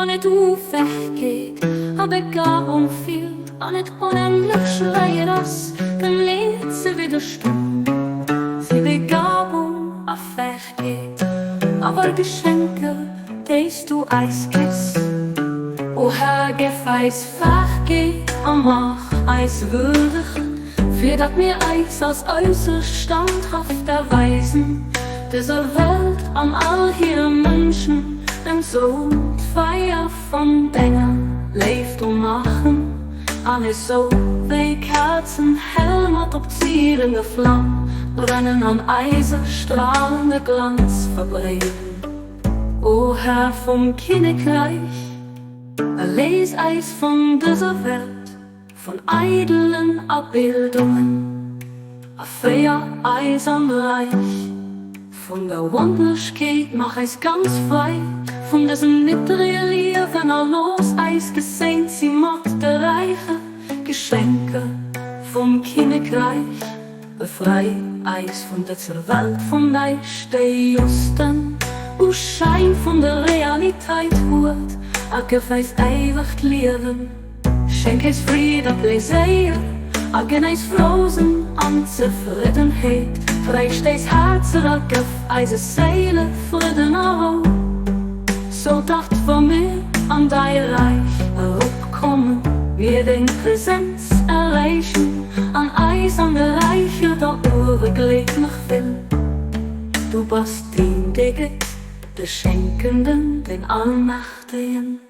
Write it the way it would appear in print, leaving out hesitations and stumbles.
net Ufähgkeet a Begabung feelt an et onendlech schwéier ass, dem Leed ze widderstoen. Fir Begabung a Fähgkeet awer Geschenker, déi s du eis gëss. O Här, gëff eis Fähgkeet a maach eis würdeg, fir datt mir eis als äusserst standhaft erweisen, dëser Welt an all hire Mënschen esou d'Feier vun denger Léift umaachen an esou wéi Kaarzen hell mat opzierender Flam brennen an eise stralende Glanz verbreeden. O Här vum Kinnekräich, erléis eis vun dëser Welt, vun eidelen Abildungen, a féier eis an d'Räich vun der Wonnerlechkeet. Maach eis ganz frei vun dësem niddrege Liewen a looss eis geséint si mat de räiche Geschenker vum Kinnekräich. Befrei eis vun dëser Welt vum Näischt, déi just den Uschäin vun der Realiteit huet, a gëff eis éiwegt Liewen. Schenk eis Freed a Pleséier a gënn eis Frousinn an Zefriddenheet. Tréischt eis Häerzer a gëff eise Séile Fridden a Rou, sou datt, wa mir an däi Räich eropkommen, mir deng Presenz erreechen an eis an de Räicher da uewe glécklech fillen. Du bass deen, dee gëtt, de Schenkenden, den Allmächtegen.